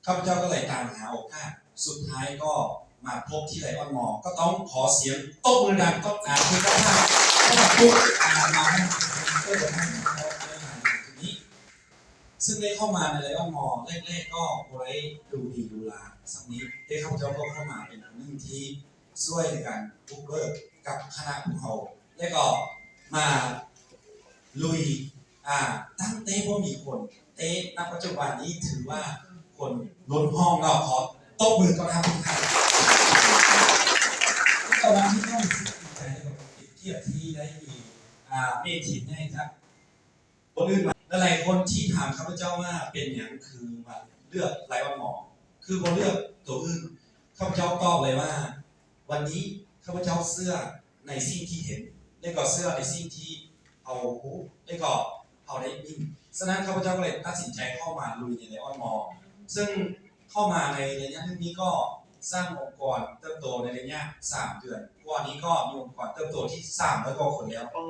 ຂ້າພະເຈົ້າກໍເລີຍຕາມຫາໂອກາດ ສຸດທ້າຍກໍມາພົບທີ່ໄລອອນມໍ ກໍຕ້ອງຂໍສຽງຕົບມືດັງຕ້ອນຮັບເພິ່ນກັບທ່ານ ສຳລັບຜູ້ ອ່າ ມາໃຫ້ເພິ່ນໄດ້ຮັບໃນງານໃນມື້ນີ້ ຊຶ່ງໄດ້ເຂົ້າມາໃນໄລອອນມໍແລກໆ ກໍບໍ່ໄດ້ດູດີຫຼູຫຼາສ່ຳນີ້ ແຕ່ຂ້າພະເຈົ້າກໍເຂົ້າມາເປັນອັນໜຶ່ງທີ່ ຊ່ວຍໃນການບຸກເບີກກັບຄະນະພວກເຮົາ ແລະກໍມາລຸຍ ອ່າ ຕັ້ງແຕ່ບໍ່ມີຄົນ ແຕ່ນະປັດຈຸບັນນີ້ຖືວ່າຄົນລົ້ນຫ້ອງເນາະ ຂໍຕົບມືຕ້ອນຮັບທຸກທ່ານ. ແລະກໍວັນນີ້ກໍຮູ້ສຶກດີໃຈ ແລະກໍເປັນກຽດທີ່ໄດ້ມີ ອ່າ ເມທີນໃຫຍ່ຈາກ ຄົນອື່ນມາ ຫຼາຍໆຄົນທີ່ຖາມຂ້າພະເຈົ້າວ່າ ເປັນຫຍັງຄືມາເລືອກໄລອອນມໍ ຄືບໍ່ເລືອກໂຕອື່ນ? ຂ້າພະເຈົ້າຕອບເລີຍວ່າ ວັນນີ້ຂ້າພະເຈົ້າເຊື່ອໃນສິ່ງທີ່ເຫັນ ແລະກໍເຊື່ອໃນສິ່ງທີ່ເຮົາຮູ້ ແລະກໍເຮົາໄດ້ຍິນ. ສະນັ້ນ ຂ້າພະເຈົ້າກໍເລີຍຕັດສິນໃຈເຂົ້າມາລຸຍໃນໄລອອນມໍ ຊຶ່ງ ເຂົ້າມາໃນໄລຍະໜຶ່ງນີ້ກໍສ້າງອົງກອນເຕີບໂຕໃນໄລຍະສາມເດືອນກວ່ານີ້ ກໍມີອົງກອນເຕີບໂຕທີ່ສາມຮ້ອຍກວ່າຄົນແລ້ວ. ໂອ້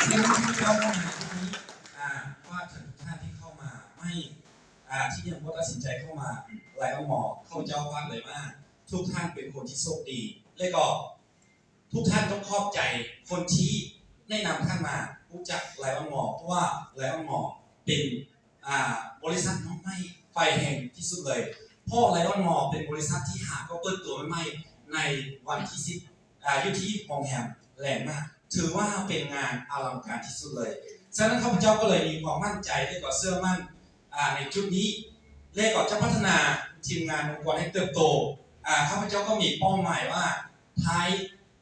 ເຊິ່ງຂ້າພະເຈົ້າມອງໃນຈຸດນີ້ ອ່າ ຝາກເຖິງທຸກທ່ານທີ່ເຂົ້າມາໃໝ່ ອ່າ ທີ່ຍັງບໍ່ຕັດສິນໃຈເຂົ້າມາໄລອອນມໍ ຂ້າພະເຈົ້າຝາກເລີຍວ່າ ທຸກທ່ານເປັນຄົນທີ່ໂຊກດີ ແລະກໍ ທຸກທ່ານຕ້ອງຂອບໃຈຄົນທີ່ແນະນຳທ່ານມາຮູ້ຈັກໄລອອນມໍ ເພາະວ່າໄລອອນມໍເປັນ ອ່າ ບໍລິສັດນ້ອງໃໝ່ໄຟແຮງທີ່ສຸດເລີຍ ເພາະໄລອອນມໍເປັນບໍລິສັດທີ່ຫາກໍເປີດຕົວໃໝ່ໆ ໃນວັນທີສິບ ອ່າ ຢູ່ທີ່ໂຮງແຮມແລນມາ ຖືວ່າເປັນງານອະລັງການທີ່ສຸດເລີຍ. ສະນັ້ນ ຂ້າພະເຈົ້າກໍເລີຍມີຄວາມໝັ້ນໃຈ ແລະກໍເຊື່ອໝັ້ນ ອ່າ ໃນຈຸດນີ້ ແລະກໍຈະພັດທະນາທີມງານອົງກອນໃຫ້ເຕີບໂຕ. ອ່າ ຂ້າພະເຈົ້າກໍມີເປົ້າໝາຍວ່າ ທ້າຍ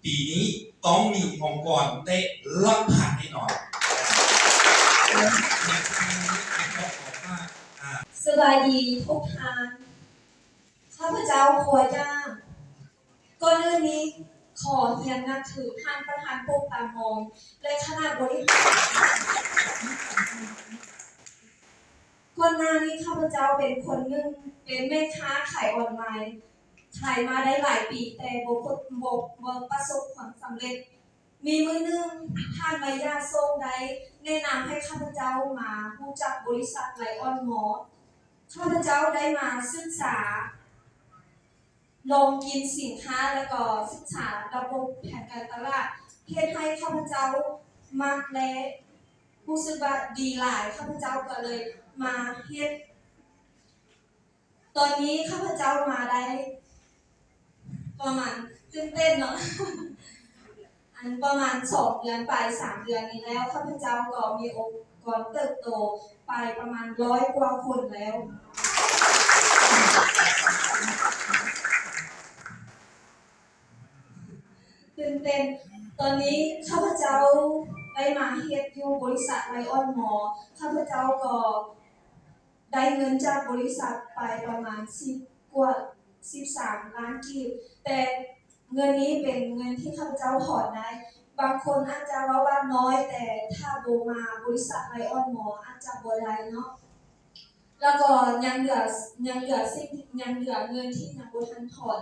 ປີນີ້ຕ້ອງມີອົງກອນເຕະຫຼັກພັນແນ່ນອນ. ສະບາຍດີທຸກທ່ານ ຂ້າພະເຈົ້າຄົວຢ່າງ ກ່ອນອື່ນນີ້ ຂໍຮຽນນັບຖືທ່ານປະທານປົກຕາມອງ ແລະ ຄະນະບໍລິຫານ. ກ່ອນໜ້ານີ້ ຂ້າພະເຈົ້າເປັນຄົນໜຶ່ງ ເປັນແມ່ຄ້າຂາຍອອນລາຍ ຂາຍມາໄດ້ຫຼາຍປີ ແຕ່ບໍ່ພົບ ບໍ່ ບໍ່ປະສົບຄວາມສຳເລັດ. ມີມື້ໜຶ່ງ ທ່ານໄມຢາໂຊງໄດ້ແນະນຳໃຫ້ຂ້າພະເຈົ້າມາຮູ້ຈັກບໍລິສັດໄລອອນມໍ. ຂ້າພະເຈົ້າໄດ້ມາສຶກສາ ລອງກິນສິນຄ້າ ແລ້ວກໍສຶກສາລະບົບແຜນການຕະຫຼາດ ເຮັດໃຫ້ຂ້າພະເຈົ້າມັກ ແລະ ຮູ້ສຶກວ່າດີຫຼາຍ ຂ້າພະເຈົ້າກໍເລີຍມາເຮັດ. ຕອນນີ້ຂ້າພະເຈົ້າມາໄດ້ປະມານ ຕື່ນເຕັ້ນເນາະ ອັນປະມານສອງເດືອນປາຍ ສາມເດືອນນີ້ແລ້ວ ຂ້າພະເຈົ້າກໍມີອົງກອນເຕີບໂຕໄປປະມານຮ້ອຍກວ່າຄົນແລ້ວ. ຕື່ນເຕັ້ນ. ຕອນນີ້ຂ້າພະເຈົ້າໄດ້ມາເຮັດຢູ່ບໍລິສັດໄລອອນມໍ ຂ້າພະເຈົ້າກໍໄດ້ເງິນຈາກບໍລິສັດໄປປະມານສິບກວ່າ ສິບສາມລ້ານກີບ ແຕ່ເງິນນີ້ເປັນເງິນທີ່ຂ້າພະເຈົ້າຖອນໄດ້. ບາງຄົນອາດຈະເວົ້າວ່ານ້ອຍ ແຕ່ຖ້າບໍ່ມາບໍລິສັດໄລອອນມໍອາດຈະບໍ່ໄດ້ເນາະ. ແລ້ວກໍຍັງເຫຼືອ ຍັງເຫຼືອສິ່ງ ຍັງເຫຼືອເງິນທີ່ຍັງບໍ່ທັນຖອນ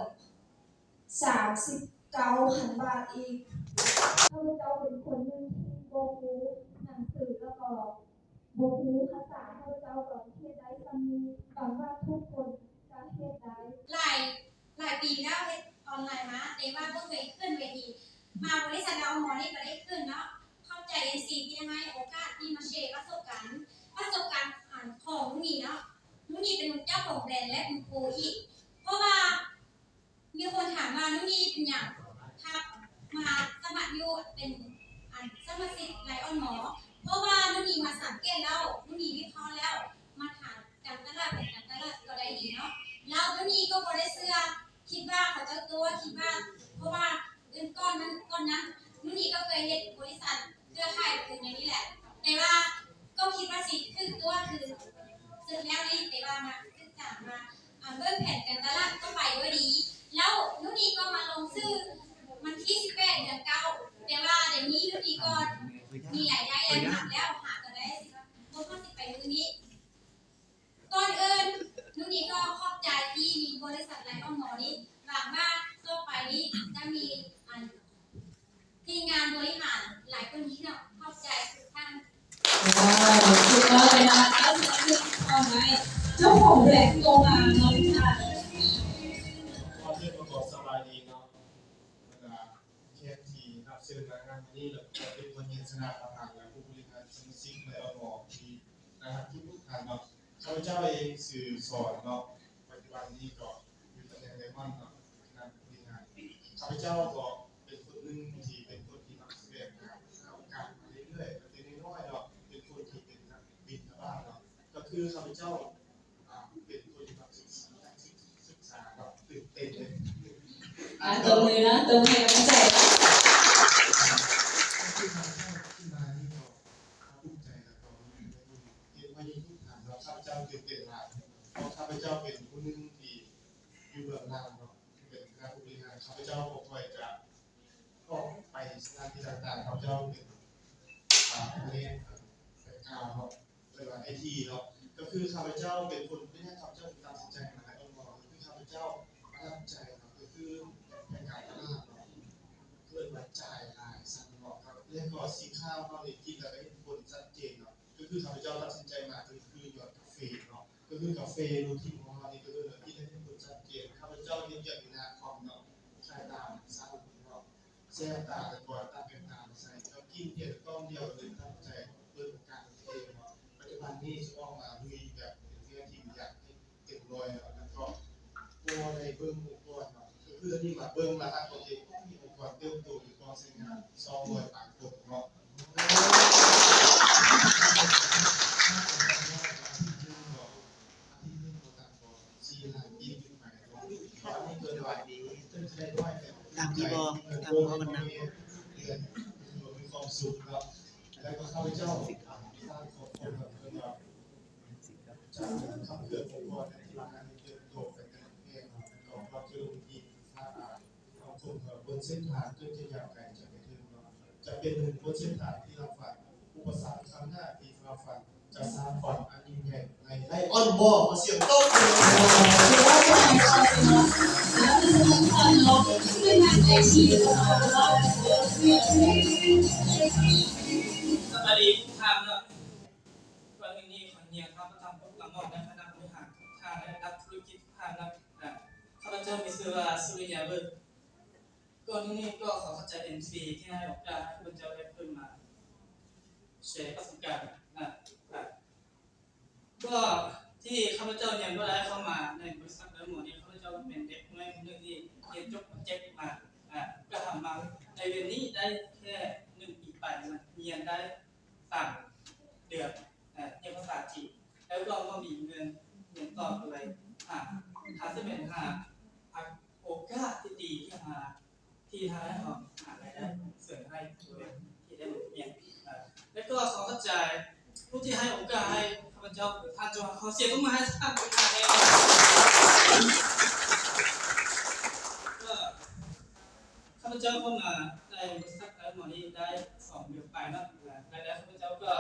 ສາມສິບເກົ້າພັນບາດອີກ. ຂ້າພະເຈົ້າເປັນຄົນໜຶ່ງທີ່ບໍ່ຮູ້ໜັງສື ແລ້ວກໍບໍ່ຮູ້ພາສາ, ຂ້າພະເຈົ້າກໍເຮັດໄດ້ສ່ຳນີ້, ຫວັງວ່າທຸກຄົນຈະເຮັດໄດ້. ຫຼາຍ ຫຼາຍປີແລ້ວເຮັດອອນລາຍມາ, ແຕ່ວ່າບໍ່ເຄີຍຂຶ້ນເວທີ. ມາບໍລິສັດລາວມອນນີ້ກໍໄດ້ຂຶ້ນເນາະ. ຂອບໃຈເອັນຊີ ທີ່ໃຫ້ໂອກາດທີ່ມາແຊປະສົບການ, ປະສົບການ ອັນ ຂອງໜູນີເນາະ. ໜູນີເປັນເຈົ້າຂອງແບຣນ ແລະ ເປັນຄູອີກ, ເພາະວ່າ ມີຄົນຖາມວ່າ ໜູນີເປັນຫຍັງ ຖ້າມາສະໝັກຢູ່ເປັນ ອັນ ສະມາຊິກໄລອອນມໍ? ເພາະວ່າໜູນີມາສັງເກດແລ້ວ, ໜູນີວິເຄາະແລ້ວ, ມາຖາມການຕະຫຼາດ, ການຕະຫຼາດກໍໄດ້ດີເນາະ. ແລ້ວໜູນີກໍບໍ່ໄດ້ເຊື່ອ, ຄິດວ່າເຂົາເຈົ້າຕົວະ, ຄິດວ່າ ເພາະວ່າ ເດືອນກ່ອນນັ້ນ, ກ່ອນນັ້ນ ໜູນີກໍເຄີຍເຮັດບໍລິສັດເຄືອຂ່າຍປູນຢ່າງນີ້ແຫຼະ, ແຕ່ວ່າກໍຄິດວ່າຊິຖືກຕົວະຄືສຸດແລ້ວນີ້, ແຕ່ວ່າມາສຶກສາ, ມາ ອ່າ ເບິ່ງແຜນການຕະຫຼາດກໍໄປດ້ວຍດີ. ແລ້ວໜູນີກໍມາລົງຊື່ວັນທີສິບແປດ ເດືອນເກົ້າ, ແຕ່ວ່າດຽວນີ້ໜູນີກໍມີລາຍໄດ້ແລ້ວ, ຫາແລ້ວ, ຫາກໍໄດ້, ບໍ່ພໍຊິໄປມື້ນີ້. ກ່ອນອື່ນ ໜູນີກໍຂອບໃຈທີ່ມີບໍລິສັດໄລອອນມໍນີ້. ຫວັງວ່າຕໍ່ໄປນີ້ຈະມີ ອັນ ທີມງານບໍລິຫານຫຼາຍກວ່ານີ້ເນາະ. ຂອບໃຈທຸກທ່ານ. ວ້າວ ສຸດຍອດເລີຍນະ, ເຈົ້າເຊີນເຊີນພອນໄວ້. ເຈົ້ ຂອງແບຣນໂຕມາເນາະ ທຸກທ່ານ. ກ່ອນອື່ນກໍຂໍສະບາຍດີເນາະ ບັນດາແຂກທີ່ຮັບເຊີນມາໃນງານມື້ນີ້ ແລ້ວກໍເປັນຄົນເຮັດຄະນະປະທານ ແລະ ຜູ້ບໍລິຫານສະມາຊິກ ແລະ ອມ ທີ່ໜ້າຮັກທຸກໆທ່ານເນາະ. ຂ້າພະເຈົ້າເອງຊື່ສອນເນາະ ປັດຈຸບັນນີ້ກໍຢູ່ຕຳແໜ່ງໄດມອນເນາະ ຄະນະບໍລິຫານ. ຂ້າພະເຈົ້າກໍເປັນຄົນໜຶ່ງທີ່ເປັນຄົນທີ່ມັກສະແຫວງຫາໂອກາດມາເລື້ອຍໆ ຕັ້ງແຕ່ນ້ອຍໆເນາະ ເປັນຄົນທີ່ເປັນນັກບິນທະບາດເນາະ. ກໍຄືຂ້າພະເຈົ້າ ອ່າ ເປັນຄົນທີ່ມັກສຶກສາ ນັກສຶກສາເນາະ ຕື່ນເຕັ້ນເລີຍ. ອ່າ ຕົບມືເນາະ ຕົບມືໃຫ້ກຳລັງໃຈເນາະ. ທີ່ມາ ທີ່ມານີ້ກໍພາກພູມໃຈ ແລ້ວກໍເຮັດມາຢູ່ທຸກທ່ານເນາະ. ຂ້າພະເຈົ້າຕື່ນເຕັ້ນຫຼາຍ ເພາະຂ້າພະເຈົ້າເປັນຜູ້ໜຶ່ງທີ່ຢູ່ເບື້ອງຫຼັງເນາະ ເປັນຄະນະຜູ້ບໍລິຫານ. ຂ້າພະເຈົ້າບໍ່ຄ່ອຍຈະອອກໄປສະຖານທີ່ຕ່າງໆ ຂ້າພະເຈົ້າເປັນ ອ່າ ພະແນກ ແບັກກຣາວເນາະ ເອີ້ນວ່າໄອທີເນາະ. ກໍຄືຂ້າພະເຈົ້າເປັນຄົນ ເປັນຫຍັງຂ້າພະເຈົ້າຈຶ່ງຕັດສິນໃຈມາຂາຍອອນລອນ ກໍຄືຂ້າພະເຈົ້າປະທັບໃຈເນາະ ກໍຄືແຜນການຕະຫຼາດເນາະ ເອີ້ນວ່າຈ່າຍຫຼາຍຊັ້ນເນາະ ແລ້ວກໍສີຂາວເນາະ ນີ້ກິນແລ້ວກໍເຫັນຜົນຊັດເຈນເນາະ. ກໍຄືຂ້າພະເຈົ້າຕັດສິນໃຈມາ ກໍຄືຍອດກາເຟເນາະ ກໍຄືກາເຟໂລທິນຂອງເຮົານີ້ ກໍຄືກິນແລ້ວເຫັນຜົນຊັດເຈນ. ຂ້າພະເຈົ້າເຮັດວຽກຢູ່ໜ້າຄອມເນາະ ຂາຍຕາມສາວເນາະ ແຊບຕາ ແລ້ວກໍຕັດແວ່ນຕາມາໃສ່ ກໍກິນພຽງກ້ອງດຽວກໍເລີຍປະທັບໃຈ ເປີດໂອກາດໃຫ້ຕົວເອງເນາະ. ປັດຈຸບັນນີ້ຈະອອກມາລຸຍແບບເປັນວຽກທີ່ຢາກເຮັດເຕັມຮ້ອຍເນາະ ແລ້ວກໍບໍ່ໄດ້ເບິ່ງອົງກອນເນາະ ກໍຄືດຽວນີ້ມາເບິ່ງລະຫັດຂອງຕົວເອງ ໂອ້ ມີອົງກອນເຕີບໂຕຢູ່ ກໍໃຊ້ງານສອງຮ້ອຍປາຍຄົນເນາະ. ຕາມນີ້ບໍ່? ຕາມບໍ່ກັນນະ? ຈະເປັນບົນເສັ້ນທາງທີ່ເຮົາຝັນ ອຸປະສັກຂ້າງໜ້າທີ່ເຮົາຝັນ ຈະສ້າງຝັນອັນຍິ່ງໃຫຍ່ໃນໄລອອນບໍ ຂໍສຽງຕົບມື. ສະບາຍດີທຸກທ່ານເນາະ. ກ່ອນອື່ນນີ້ ຂໍຮຽນທ່ານປະທານພົບ ລະໝອນ ໃນຄະນະບໍລິຫານທຸກທ່ານ ແລະ ນັກທຸລະກິດທຸກທ່ານເນາະ. ຂ້າພະເຈົ້າມີຊື່ວ່າ ສຸລິຍາ ເບີດ. ກ່ອນອື່ນນີ້ກໍຂໍຂອບໃຈເອັມຊີ ທີ່ໃຫ້ໂອກາດໃຫ້ຂ້າພະເຈົ້າໄດ້ຂຶ້ນມາແຊປະສົບການນະ. ກໍທີ່ຂ້າພະເຈົ້າຍັງບໍ່ໄດ້ເຂົ້າມາໃນບໍລິສັດເດີມອນີ້ ຂ້າພະເຈົ້າເປັນເດັກນ້ອຍຄົນໜຶ່ງທີ່ຮຽນຈົບ ປ.ເຈັດ ມາ ອາ ກໍຫາມາໃນເວລານີ້ໄດ້ແຄ່ໜຶ່ງປີປາຍ ຮຽນໄດ້ສາມເດືອນ ອາ ຮຽນພາສາຈີນ ແລ້ວກໍບໍ່ມີເງິນຮຽນຕໍ່ ກໍເລີຍຫາ ຫາສະແຫວງຫາ ຫາໂອກາດທີ່ດີ ທີ່ຫາ ທີ່ທາງເຮົາຫາລາຍໄດ້ເສີມໃຫ້ຕົວເອງທີ່ໄດ້ມາຮຽນ ແລະ ກໍຂໍຂອບໃຈຜູ້ທີ່ໃຫ້ໂອກາດໃຫ້ຂ້າພະເຈົ້າ ທ່ານ ຈອນ. ຂໍສຽງຕົບມືໃຫ້ທ່ານ ຈອນ ແດ່. ຂ້າພະເຈົ້າເຂົ້າມາໃນບໍລິສັດໄດມອນນີ້ໄດ້ສອງເດືອນປາຍເນາະ ລາຍໄດ້ຂ້າພະເຈົ້າກໍ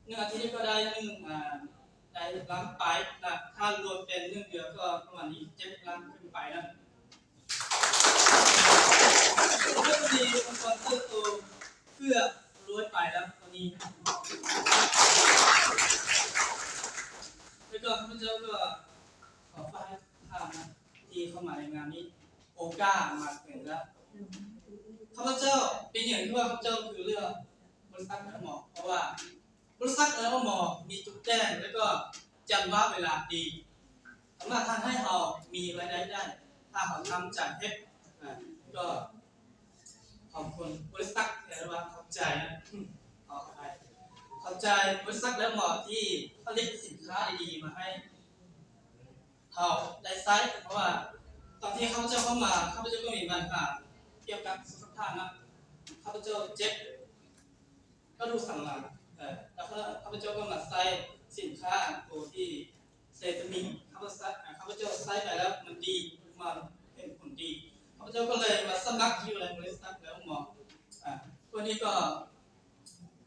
ໜຶ່ງອາທິດນີ້ກໍໄດ້ໜຶ່ງ ອາ ໄດ້ລ້ານປາຍນະ ຖ້າລວມເປັນໜຶ່ງເດືອນກໍປະມານນີ້ເຈັດລ້ານຂຶ້ນໄປນະ. ເລື່ອງດີ ມັນກໍເຕີບໂຕເກືອບຮ້ອຍປາຍແລ້ວຕອນນີ້ ແລ້ວກໍຂ້າພະເຈົ້າກໍຂໍຝາກໃຫ້ທ່ານນະ ທີ່ເຂົ້າມາໃນງານນີ້ ໂອກາດມາເຖິງແລ້ວ. ຂ້າພະເຈົ້າ ເປັນຫຍັງທີ່ວ່າຂ້າພະເຈົ້າຄືເລືອກບໍລິສັດໄດມອນ? ເພາະວ່າບໍລິສັດໄດມອນມີຈຸດເດັ່ນ ແລ້ວກໍຈັງຫວະເວລາດີ ສາມາດເຮັດໃຫ້ເຮົາມີລາຍໄດ້ໄດ້ ຖ້າເຮົາຕັ້ງໃຈເຮັດ. ອາ ກໍຂອບຄຸນບໍລິສັດ ແລະ ວ່າຂອບໃຈນະ ຂໍອະໄພ ຂອບໃຈບໍລິສັດໄດມອນທີ່ຜະລິດສິນຄ້າດີໆມາໃຫ້ ເຮົາໄດ້ໃຊ້ ເພາະວ່າຕອນທີ່ຂ້າພະເຈົ້າເຂົ້າມາ ຂ້າພະເຈົ້າກໍມີບັນຫາກ່ຽວກັບສຸຂະພາບນະ ຂ້າພະເຈົ້າເຈັບກະດູກສັນຫຼັງ ເອີ ແລ້ວຂ້າພະເຈົ້າກໍມາໃຊ້ສິນຄ້າໂຕທີ່ເຊຕາມິນ ຂ້າພະເຈົ້າ ຂ້າພະເຈົ້າໃຊ້ໄປແລ້ວມັນດີ ມັນເຫັນຜົນດີ ຂ້າພະເຈົ້າກໍເລີຍມາສະໝັກຢູ່ໃນບໍລິສັດແລ້ວໝໍ ອາ ວັນນີ້ກໍ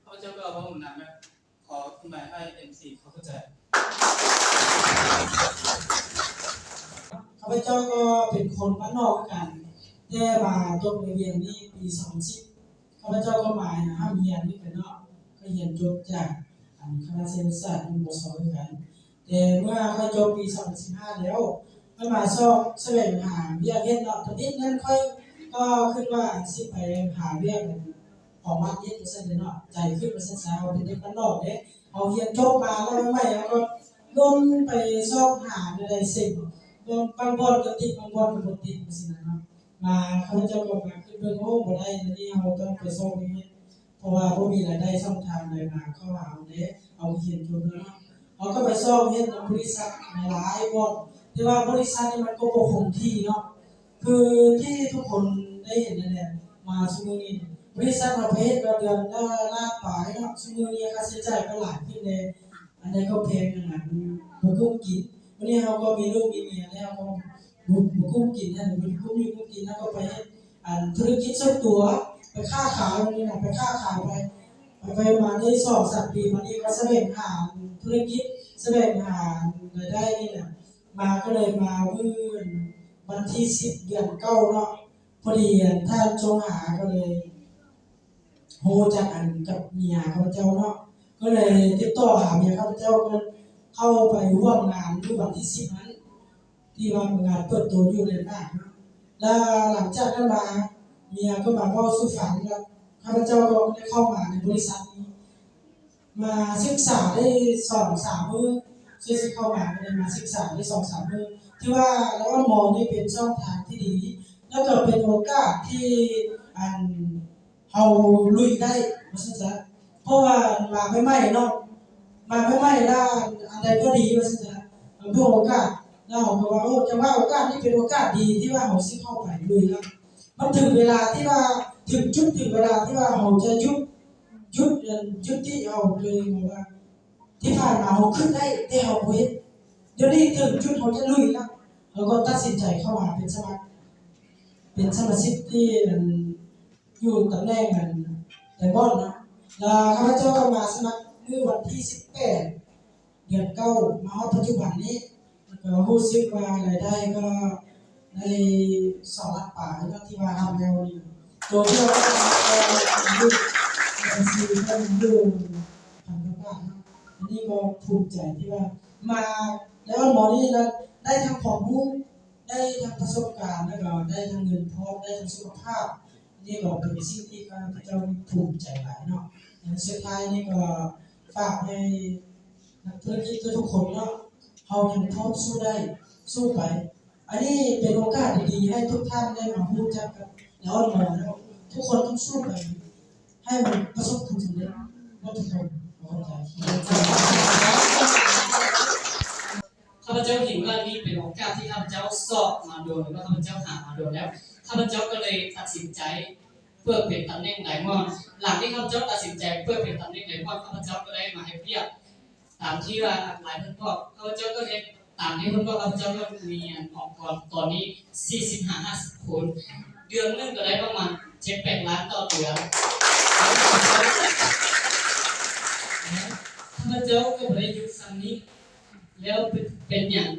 ຂ້າພະເຈົ້າກໍເວົ້ານຳນະ ຂໍຂຶ້ນໄມໃຫ້ເອັມຊີ ຂໍເຂົ້າໃຈ. ຂ້າພະເຈົ້າກໍເປັນຄົນບ້ານນອກຄືກັນ ແຕ່ມາຕົກໃນວຽງນີ້ປີສອງພັນສິບ ຂ້າພະເຈົ້າກໍມາຮ່ຳຮຽນຄືກັນເນາະ ກໍຮຽນຈົບຈາກ ອັນ ຄະນະເສດຖະສາດ ມສ ຄືກັນ. ແຕ່ເມື່ອຂ້ອຍຈົບປີສອງພັນສິບຫ້າແລ້ວ ຂ້ອຍມາຊອກສະແຫວງຫາວຽກເຮັດເນາະ. ທຳອິດນັ້ນຂ້ອຍກໍຄິດວ່າຊິໄປຫາວຽກ ເອົາບັດເຮັດວ່າຊັ້ນເດເນາະ, ໃຈຄິດວ່າຊັ້ນຊະ. ເຮົາເປັນເດັກບ້ານນອກເດ້ ເຮົາຮຽນຈົບມາແລ້ວໃໝ່ໆ ເຮົາກໍລົນໄປຊອກຫາແນວໃດເສັງ ບາງ ບາງບ່ອນກໍຕິດ ບາງບ່ອນກໍບໍ່ຕິດ ວ່າຊັ້ນນະເນາະ. ມາ ເຂົາເຈົ້າກໍມາຄິດເບິ່ງ ໂອ້ ບໍ່ໄດ້ ອັນນີ້ເຮົາຕ້ອງໄປຊອກເຮັດ ເພາະວ່າບໍ່ມີລາຍໄດ້ຊ່ອງທາງໃດມາເຂົ້າຫາເຮົາເດ້ ເຮົາຮຽນຈົບແລ້ວເນາະ. ເຮົາກໍໄປຊອກເຮັດນຳບໍລິສັດຫຼາຍໆບ່ອນ ແຕ່ວ່າບໍລິສັດນີ້ມັນກໍບໍ່ຄົງທີ່ເນາະ. ຄືທີ່ທຸກຄົນໄດ້ເຫັນນັ້ນແຫຼະ ມາຊຸມື້ນີ້ບໍລິສັດເຮົາໄປເຮັດກໍເດືອນລະລ້ານປາຍເນາະ, ຊຸມື້ນີ້ຄ່າໃຊ້ຈ່າຍກໍຫຼາຍຂຶ້ນແດ່ ອັນໃດກໍແພງ ອັນນັ້ນບໍ່ກຸ້ມກິນ. ມື້ນີ້ເຮົາກໍມີລູກມີເມຍແລ້ວ ເຮົາກໍບໍ່ ບໍ່ກຸ້ມກິນຫັ້ນ ບໍ່ກຸ້ມຢູ່ກຸ້ມກິນ ເຮົາກໍໄປເຮັດ ອັນ ທຸລະກິດສ່ວນຕົວ ໄປຄ້າຂາຍ ນີ້ນະ ໄປຄ້າຂາຍໄປ ໄປໆມາໄດ້ສອງສາມປີມານີ້ ກໍສະແຫວງຫາທຸລະກິດ ສະແຫວງຫາລາຍໄດ້ນີ້ນະ. ມາ ກໍເລີຍມາມື້ວັນທີສິບ ເດືອນເກົ້າເນາະ ພໍດີ ອັນ ທ່ານຊົງຫາກໍເລີຍຮູ້ຈັກ ອັນ ກັບເມຍຂ້າພະເຈົ້າເນາະ ກໍເລີຍຕິດຕໍ່ຫາເມຍຂ້າພະເຈົ້າ ກໍເຂົ້າໄປຮ່ວມງານຢູ່ວັນທີສິບນັ້ນ ທີ່ວ່າງານເປີດໂຕຢູ່ໃນໜ້າເນາະ. ແລ້ວຫຼັງຈາກນັ້ນມາ ເມຍກໍມາເວົ້າສູ່ຟັງ ແລ້ວຂ້າພະເຈົ້າກໍໄດ້ເຂົ້າມາໃນບໍລິສັດນີ້ ມາສຶກສາໄດ້ສອງສາມມື້ ເຊິ່ງຊິເຂົ້າມາກໍໄດ້ມາສຶກສາໄດ້ສອງສາມມື້ ຖືວ່າລາວອອນມໍນີ້ເປັນຊ່ອງທາງທີ່ດີ ແລ້ວກໍເປັນໂອກາດທີ່ ອັນ ເຮົາລຸຍໄດ້ ວ່າຊັ້ນຊະ. ເພາະວ່າມາໃໝ່ໆເນາະ ມາໃໝ່ໆ ແລ້ວອັນໃດກໍດີ ວ່າຊັ້ນຊະ ມັນເປັນໂອກາດ ແລ້ວເຮົາກໍວ່າ ໂອ້ ຈັ່ງວ່າໂອກາດນີ້ເປັນໂອກາດດີທີ່ວ່າເຮົາຊິເຂົ້າໄປລຸຍ ແລ້ວມັນເຖິງເວລາທີ່ວ່າ ເຖິງຈຸດເຖິງເວລາທີ່ວ່າເຮົາຈະຢຸດ ຢຸດ ເອີ ຢຸດຕິເຮົາໂດຍວ່າ ທີ່ຜ່ານມາເຮົາຄິດໄດ້ ແຕ່ເຮົາບໍ່ເຮັດ. ດຽວນີ້ເຖິງຈຸດເຮົາຈະລຸຍແລ້ວ ເຮົາກໍຕັດສິນໃຈເຂົ້າມາເປັນສະໝັກ ເປັນສະມາຊິກທີ່ ອັນ ຢູ່ຕຳແໜ່ງ ອັນ ໄດມອນເນາະ. ແລ້ວຂ້າພະເຈົ້າກໍມາສະໝັກມື້ວັນທີສິບແປດ ເດືອນເກົ້າ ມາຮອດປັດຈຸບັນນີ້ ແລ້ວກໍຮູ້ສຶກວ່າລາຍໄດ້ກໍໄດ້ສອງຫຼັກປາຍເນາະ ທີ່ວ່າຮັບແລ້ວນີ້ ໂຕທີ່ວ່າຢູ່ບັນຊີເພິ່ນຢູ່ພັນກວ່າບາດເນາະ. ອັນນີ້ກໍພູມໃຈທີ່ວ່າມາ ແລ້ວໝໍນີ້ລະໄດ້ທັງຄວາມຮູ້ ໄດ້ທັງປະສົບການ ແລ້ວກໍໄດ້ທັງເງິນພ້ອມ ໄດ້ທັງສຸຂະພາບ. ນີ້ກໍເປັນສິ່ງທີ່ຂ້າພະເຈົ້າພູມໃຈຫຼາຍເນາະ. ອັນສຸດທ້າຍນີ້ກໍຝາກໃຫ້ນັກທຸລະກິດທຸກໆຄົນເນາະ ເຮົາຍັງພ້ອມສູ້ໄດ້ ສູ້ໄປ. ອັນນີ້ເປັນໂອກາດດີໆໃຫ້ທຸກທ່ານໄດ້ມາຮູ້ຈັກກັບລາວເນາະ. ທຸກຄົນຕ້ອງສູ້ໄປ ໃຫ້ມັນປະສົບຜົນສຳເລັດເບິດທຸກຄົນ. ຂໍຂອບໃຈ. ຂ້າພະເຈົ້າເຫັນວ່ານີ້ເປັນໂອກາດທີ່ຂ້າພະເຈົ້າຊອກມາດົນ ແລະ ຂ້າພະເຈົ້າຫາມາດົນແລ້ວ. ຂ້າພະເຈົ້າກໍເລີຍຕັດສິນໃຈເພື່ອເປັນຕຳແໜ່ງໄດມອນ. ຫຼັງທີ່ຂ້າພະເຈົ້າຕັດສິນໃຈເພື່ອເປັນຕຳແໜ່ງໄດມອນ ຂ້າພະເຈົ້າກໍໄດ້ມາເຮັດວຽກຕາມທີ່ວ່າຫຼາຍເພິ່ນບອກ. ຂ້າພະເຈົ້າກໍເຮັດຕາມທີ່ເພິ່ນບອກ. ຂ້າພະເຈົ້າກໍມີອັນ ອົງກອນຕອນນີ້ສີ່ສິບຫາຫ້າສິບຄົນ ເດືອນໜຶ່ງກໍໄດ້ປະມານເຈັດແປດລ້ານຕໍ່ເດືອນ. ຂ້າພະເຈົ້າກໍບໍ່ໄດ້ຢຸດສ່ຳນີ້ ແລ້ວເປັນ ເປັນຫຍັງ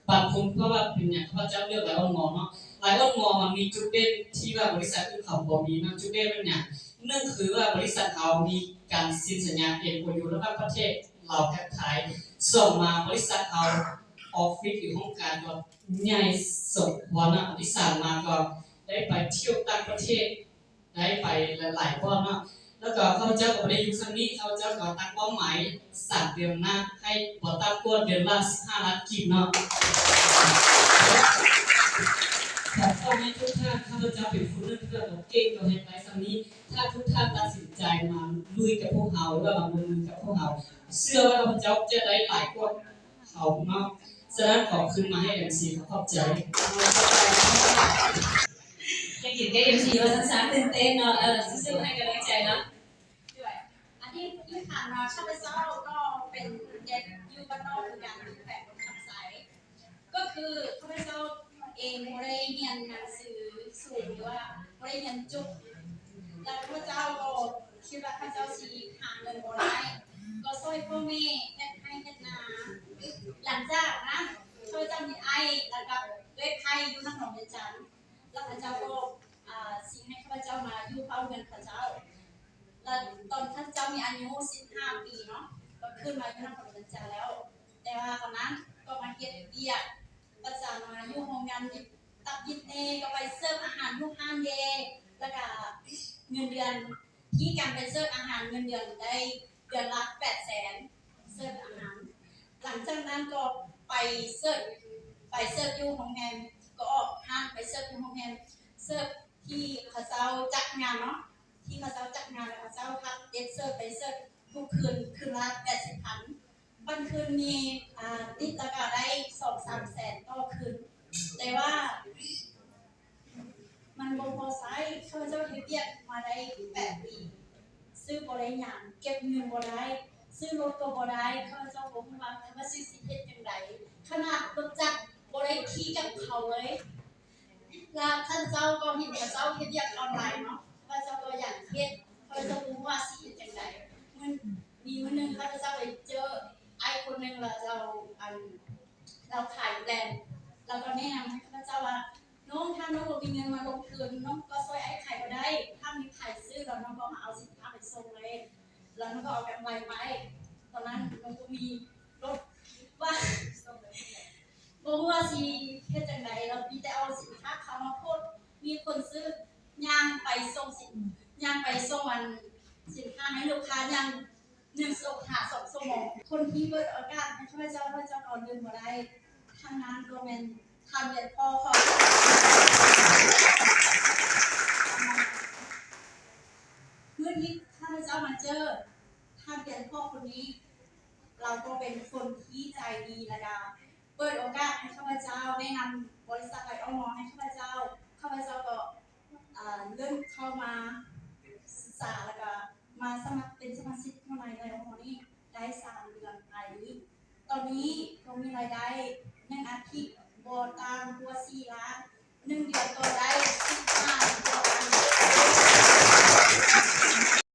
ບາງຄົນເວົ້າວ່າເປັນຫຍັງຂ້າພະເຈົ້າເລືອກໄລອອນມໍເນາະ? ໄລອອນມໍມັນມີຈຸດເດັ່ນທີ່ວ່າບໍລິສັດອື່ນເຂົາບໍ່ມີເນາະ. ຈຸດເດັ່ນແມ່ນຫຍັງ? ໜຶ່ງຄືວ່າບໍລິສັດເຮົາມີການເຊັນສັນຍາເອັມໂອຢູລະຫວ່າງປະເທດລາວກັບໄທ. ສອງມາ ບໍລິສັດເຮົາອອບຟິດ ຫຼື ຫ້ອງການກໍໃຫຍ່ສົມຄວນເນາະ. ອັນທີສາມມາກໍໄດ້ໄປທ່ຽວຕ່າງປະເທດ ໄດ້ໄປຫຼາຍໆບ່ອນເນາະ. ແລ້ວກໍຂ້າພະເຈົ້າກໍບໍ່ໄດ້ຢຸດສ່ຳນີ້ ຂ້າພະເຈົ້າກໍຕັ້ງເປົ້າໝາຍສາມເດືອນໜ້າ ໃຫ້ບໍ່ຕ່ຳກວ່າເດືອນລະສິບຫ້າລ້ານກີບເນາະ. ຂໍຂອບໃຫ້ທຸກທ່ານ ຂ້າພະເຈົ້າເປັນຜູ້ໜຶ່ງທີ່ວ່າເກັ່ງ ກໍເຮັດໄດ້ສ່ຳນີ້. ຖ້າທຸກທ່ານຕັດສິນໃຈມາລຸຍກັບພວກເຮົາ ຫຼືວ່າມາລົງມືກັບພວກເຮົາ ເຊື່ອວ່າຂ້າພະເຈົ້າຈະໄດ້ຫຼາຍກວ່າເຂົາເນາະ. ສະນັ້ນຂໍຄືນມາໃຫ້ເອັມຊີ ຂໍຂອບໃຈ. ຢາກເຫັນແກ່ເອັມຊີວ່າຊັ້ນຊະ ຕື່ນເຕັ້ນເນາະ. ເອີ ສູ້ໆ ໃຫ້ກຳລັງໃຈເນາະ. ອັນທີ່ ທີ່ຜ່ານມາຂ້າພະເຈົ້າກໍເປັນເດັກຢູ່ບ້ານນອກຄືກັນ ຢູ່ແຂວງຄຳໄຊ. ກໍຄືຂ້າພະເຈົ້າເອງບໍ່ໄດ້ຮຽນໜັງສືສູງ ຫຼືວ່າບໍ່ໄດ້ຮຽນຈົບ ແລ້ວຂ້າພະເຈົ້າກໍຄິດວ່າຂ້າພະເຈົ້າຊິຫາເງິນບໍ່ໄດ້ ກໍຊ່ອຍພໍ່ແມ່ເຮັດໄຮ່ເຮັດນາ. ຫຼັງຈາກນັ້ນຂ້າພະເຈົ້າມີອ້າຍ ແລ້ວກໍເອື້ອຍໄພຢູ່ນະຄອນຫຼວງວຽງຈັນ ແລ້ວເຂົາເຈົ້າກໍ ອ່າ ຊິໃຫ້ຂ້າພະເຈົ້າມາຢູ່ເຝົ້າເຮືອນເຂົາເຈົ້າ. ແລ້ວຕອນຂ້າພະເຈົ້າມີອາຍຸສິບຫ້າປີເນາະ ກໍຂຶ້ນມາຢູ່ນະຄອນຫຼວງວຽງຈັນແລ້ວ ແຕ່ວ່າຕອນນັ້ນກໍມາເຮັດວຽກປະຈຳ ມາຢູ່ໂຮງງານຕັດເຢັບແດ່ ກໍໄປເສີບອາຫານຢູ່ຮ້ານແດ່ ແລ້ວກະເງິນເດືອນ ທີ່ການໄປເສີບອາຫານເງິນເດືອນໄດ້ເດືອນລະແປດແສນ ເສີບອາຫານ. ຫຼັງຈາກນັ້ນກໍໄປເສີບ ໄປເສີບຢູ່ໂຮງແຮມ ກໍອອກຮ້ານໄປເສີບຢູ່ໂຮງແຮມ ເສີບທີ່ເຂົາເຈົ້າຈັດງານເນາະ ທີ່ເຂົາເຈົ້າຈັດງານ ແລ້ວເຂົາເຈົ້າຮັບເດັກເສີບໄປເສີບທຸກຄືນ ຄືນລະແປດສິບພັນ ບາງຄືນມີ ອ່າ ຕິດລະກະໄດ້ສອງສາມແສນຕໍ່ຄືນ ແຕ່ວ່າ ມັນບໍ່ພໍໃຊ້. ຂ້າພະເຈົ້າເຮັດວຽກມາໄດ້ແປດປີ ຊື້ບໍ່ໄດ້ຫຍັງ ເກັບເງິນບໍ່ໄດ້ ຊື້ລົດກໍບໍ່ໄດ້. ຂ້າພະເຈົ້າບໍ່ຮູ້ວ່າຂ້າພະເຈົ້າຊິເຮັດຈັ່ງໃດ ຂະໜາດລົດຈັກບໍ່ໄດ້ຂີ່ກັບເຂົາເລີຍ. ລະຂ້າພະເຈົ້າກໍເຫັນເຂົາເຈົ້າເຮັດວຽກອອນລາຍເນາະ ຂ້າພະເຈົ້າກໍຢາກເຮັດ ຂ້າພະເຈົ້າບໍ່ຮູ້ວ່າຊິເຮັດຈັ່ງໃດ. ມື້ ມີມື້ໜຶ່ງຂ້າພະເຈົ້າໄປເຈີອ້າຍຄົນໜຶ່ງ ລະລາວ ອັນ ລາວຂາຍໂຮງແຮມ ລາວກໍແນະນຳໃຫ້ຂ້າພະເຈົ້າວ່າ ນ້ອງ ຖ້ານ້ອງບໍ່ມີເງິນມາລົງທຶນ ນ້ອງກໍຊ່ວຍອ້າຍຂາຍກໍໄດ້ ຖ້າມີໃຜຊື້ແລ້ວນ້ອງກໍມາເອົາສິນຄ້າໄປສົ່ງເລີຍ ແລ້ວນ້ອງກໍເອົາກຳໄລໄປ. ຕອນນັ້ນນ້ອງບໍ່ມີລົດ ວ່າ ບໍ່ຮູ້ວ່າຊິເຮັດຈັ່ງໃດ ແລ້ວມີແຕ່ເອົາສິນຄ້າເຂົ້າມາໂພດ ມີຄົນຊື້ ຍ່າງໄປສົ່ງສິນ ຍ່າງໄປສົ່ງອັນສິນຄ້າໃຫ້ລູກຄ້າ ຍ່າງ ໜຶ່ງຊົ່ວໂມງ ຫາສອງຊົ່ວໂມງ. ຄົນທີ່ເປີດໂອກາດໃຫ້ຂ້າພະເຈົ້າ ຂ້າພະເຈົ້າກໍລືມບໍ່ໄດ້ ທ່ານນັ້ນກໍແມ່ນທ່ານວຽນພໍ່ຂອງ ມື້ທີ່ຂ້າພະເຈົ້າມາເຈີທ່ານວຽນພໍ່ຄົນນີ້ ລາວກໍເປັນຄົນທີ່ໃຈດີ ແລ້ວກໍເປີດໂອກາດໃຫ້ຂ້າພະເຈົ້າ ແນະນຳບໍລິສັດໄລອອນມໍ ໃຫ້ຂ້າພະເຈົ້າ. ຂ້າພະເຈົ້າກໍ ເອີ ເລີ່ມເຂົ້າມາສຶກສາ ແລ້ວກໍມາສະໝັກເປັນສະມາຊິກຢູ່ໃນໄລອອນມໍນີ້ໄດ້ສາມເດືອນປາຍນີ້. ຕອນນີ້ກໍມີລາຍໄດ້ໜຶ່ງອາທິດບໍ່ຕ່ຳກວ່າສີ່ລ້ານ